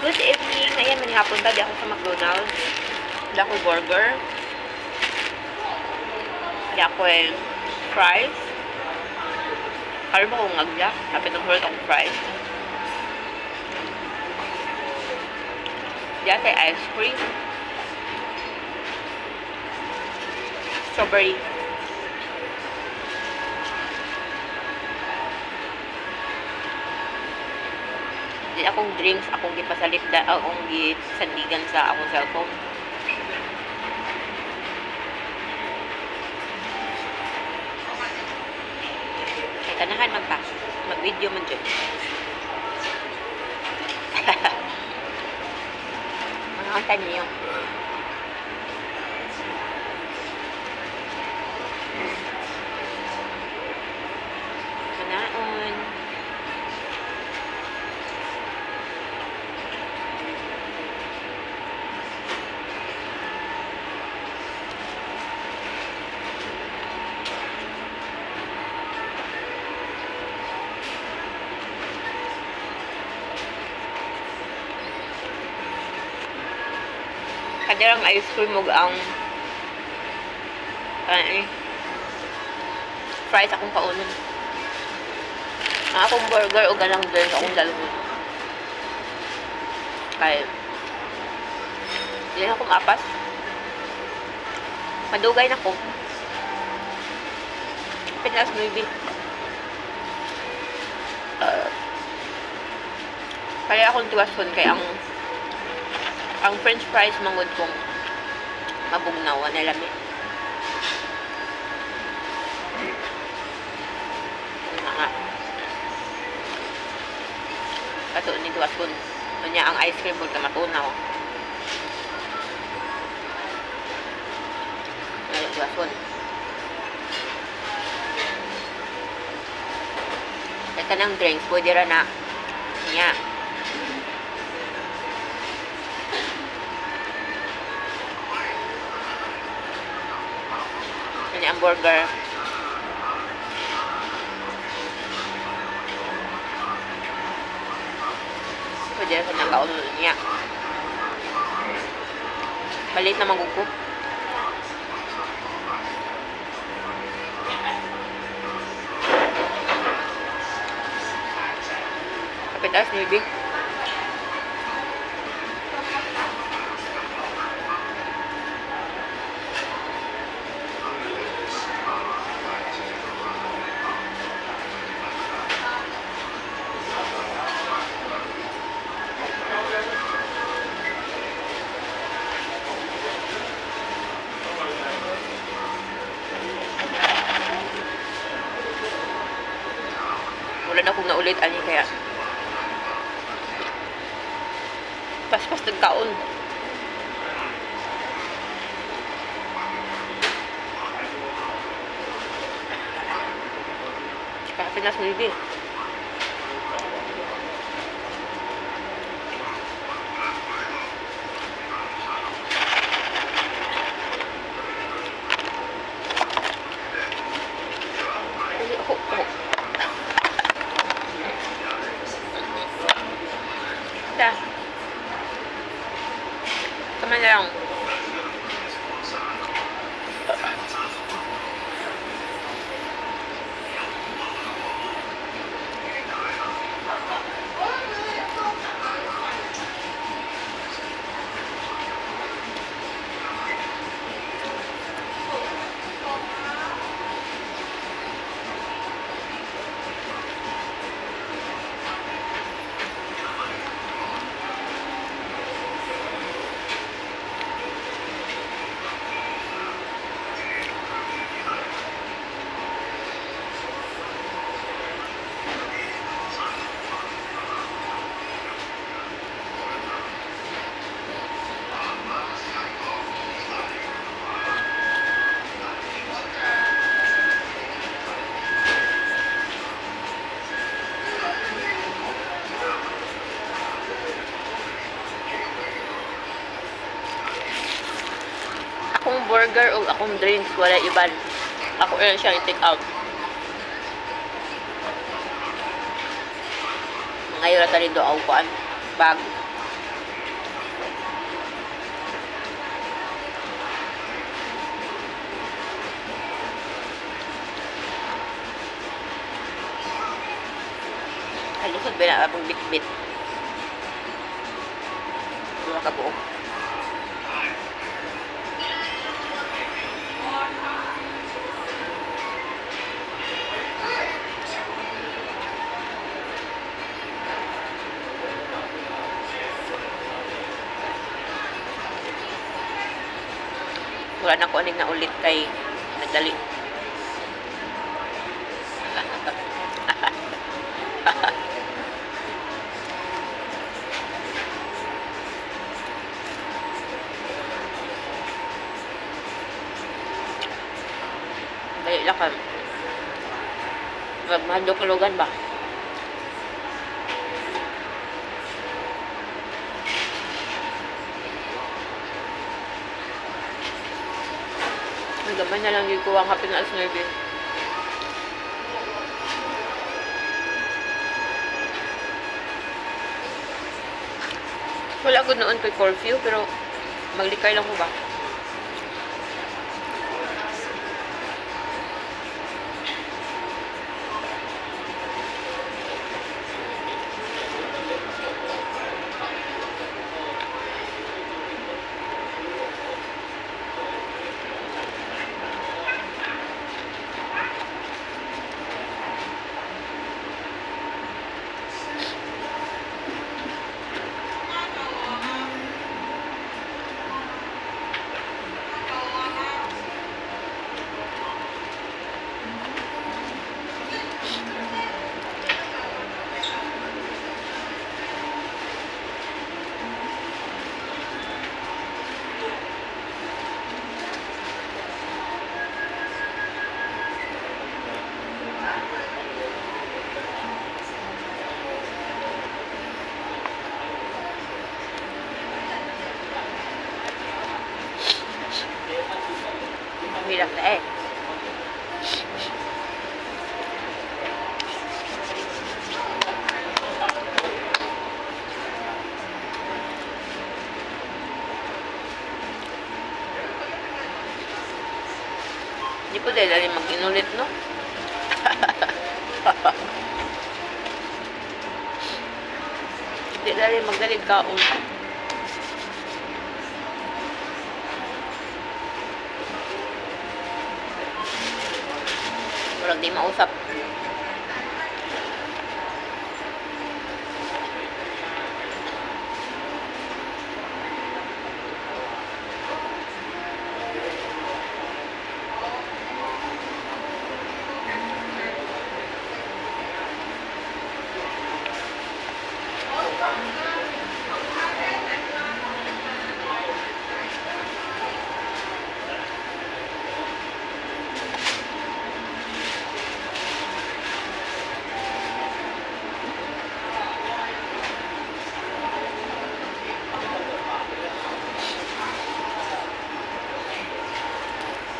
Good evening. Ayan, manihapon ta. Di ako sa McDonald's. Di ako burger. Di ako fries. Karon mo kong ngagya. Kapit ng hurt akong fries. Di ako ice cream. Strawberry. Di akong drinks, akong gipasalit da, akong gisandigan sa akong cellphone. Kay kanahan man ta, mag-video man dyan. Mga kanta niyo. Manaon. Kadirang ice cream ug ang fries akong kaunon. Ang akong burger ug anang drink akong dalhon. Kay di na ako maapas. Madugay na ko. Pinas 9. Kaya akong tuwason kay ang french fries mangod kong mabugnaw na lami. Nga. Kato ni tuwason. Unya ang ice cream pud ka matunaw. Ay, tuwason. Kaya kanang drinks pwede ra na niya. Ang burger. Pwede na sa nakaon niya. Balit na magugo. Kapit as maybe. Wala na akong naulit ani kaya paspas nagkaon. Kaya pinas maybe. Tama na lang. Akong burger o akong drinks, wala iban. Ako lang siyang i-take out. Ngayon na tayo ako kuan bag. Kalusot ba na akong bitbit? Duha ka buok. Wala na ko aning naulit kay nagdali. Dali lang ka. Magmahadlok-lugan ba? Ang gamay na lang yung kuha ang hapin na alas 9. Wala ko noon kay curfew, pero maglikay lang ko ba? Hirap na eh. Hindi po dahil dali mag-inulit, no? Hindi dali magdalig kaon. Murag di mausap.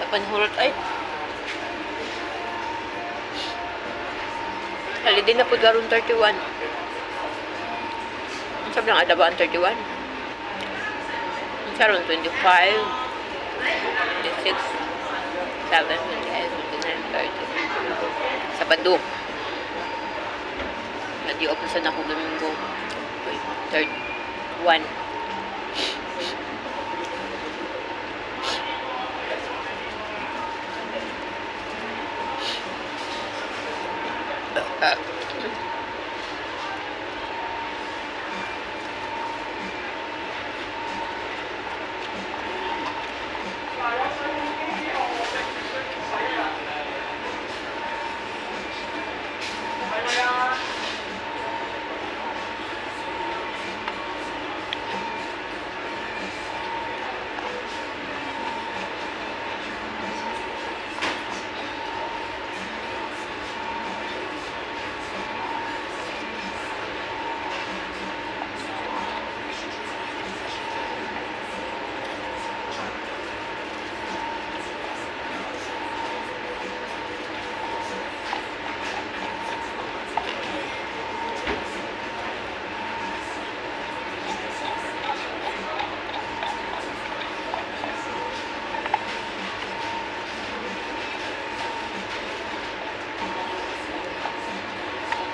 Sa panhurot ay. Holiday na po karon 31. Ang sabi ng adaba ang 31. Ang saron 25, 26, 7, 28, 29, 30. Sabado. Nadi-open sa nako Domingo. 31.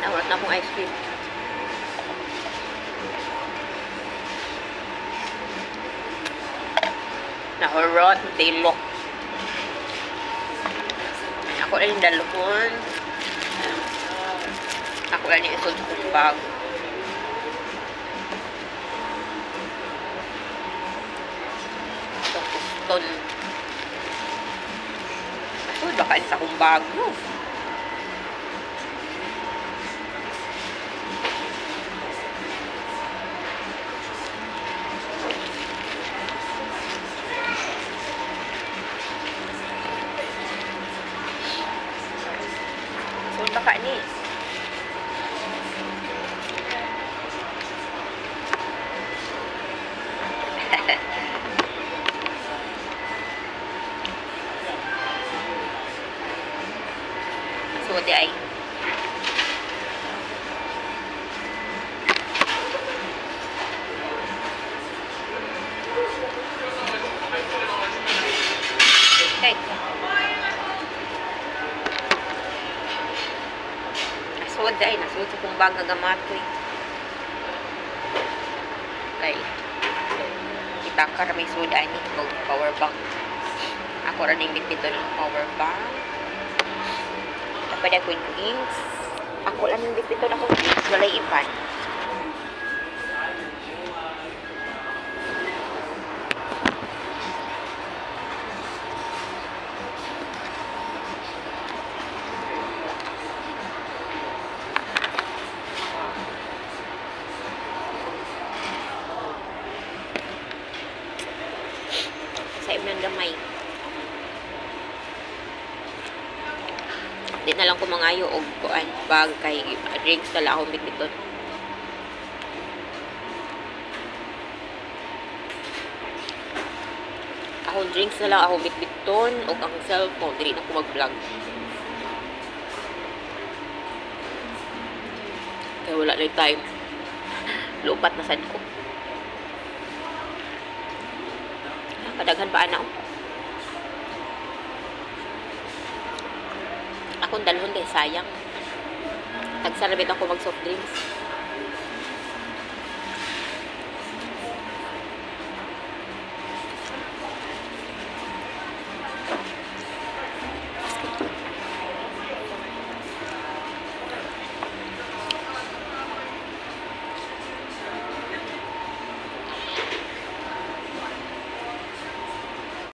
Nahurat na akong ice cream. Nahurot, tilok. Ako lang yung dalhon. Ako lang yung isod sa kong bag. Itong kuston. Asod, baka sa akong bag, no? So, baka ni. So, di ay. Okay. Nasod ay, nasod sa kong bag nga gamatoy. Kay kita ka may sud ani og power bank. Ako ra ning bitbit ng power bank. Dapat ako yung drinks. Ako lang yung bitbit akong drinks, walay iban. Sa imong gamay. Di na lang ko mangayo og kuan bag kay drinks na lang akong bitbiton. Akong drinks na lang akong bitbiton og ang cellphone dili na ko mag-vlog. Kay wala na time. Lupat na sad ko. Kadaghan pa ana. Akong dalhon kay sayang. Tagsarabit ako mag soft drinks.